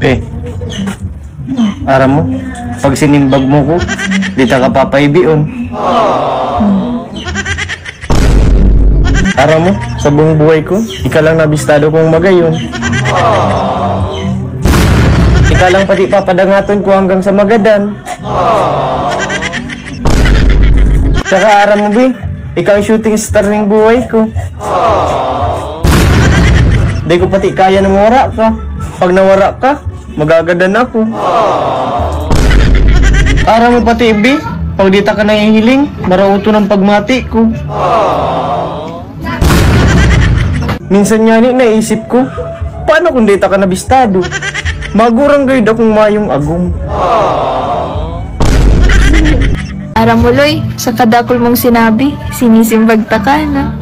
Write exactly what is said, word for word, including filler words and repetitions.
Be, aram mo, pag sinimbag mo ko, di ta ka papaibion. Aram mo, sa buong buhay ko, ika lang nabistado kong magayon. Ika lang pati papadangaton ko hanggang sa magadan. Saka aram mo, be, ikaw ang shooting star ng buhay ko. Di ko pati kaya na mawara ka. Pag nawara ka, magagadan ako. Aram mo pati, be, pag di ta ka nahihiling, marauto ng pagmati ko. Minsan nga ni naisip ko, paano kung di ta ka nabistado? Magurang gayud akong mayong agom. Aram mo, Loy, sa kadakul mong sinabi, sinisimbag ta ka na.